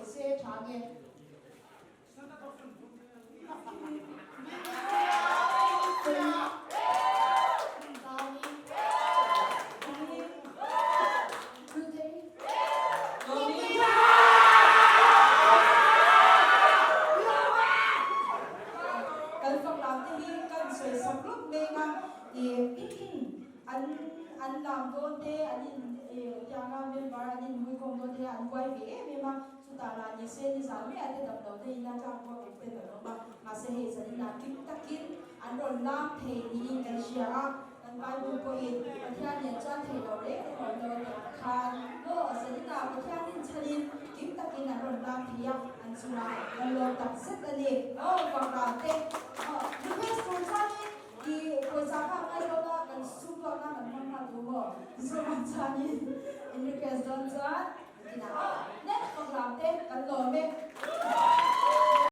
sawi se tha nge? Kan fak lam te hi kan sawi sak lawk mek a, an an lam dawn te an in tianga member an in huikhawm dawn te hi an buai ve em em a, chutah lah ni se ni zan maiah te damlo te in a tlak buak awm ten an awm a, mahse hei zanin ah kim takin an rawn lam thei niin kan hria a. Kan Bible pawhin Pathian nen chuan thei lo reng reng awm lo tih ang khan maw zaninah Pathian rinchhanin kim takin an rawn lam thei a, an chungah kan lawm tak zet a ni. Aw Vanram te aw request tur chuanin i pawisa kha a ngai dawn a, kan sum tuakna kan hmang nghal duh maw? Chuvang chuanin in request dawn chuan kinah aw next Vanram te kan lawm e.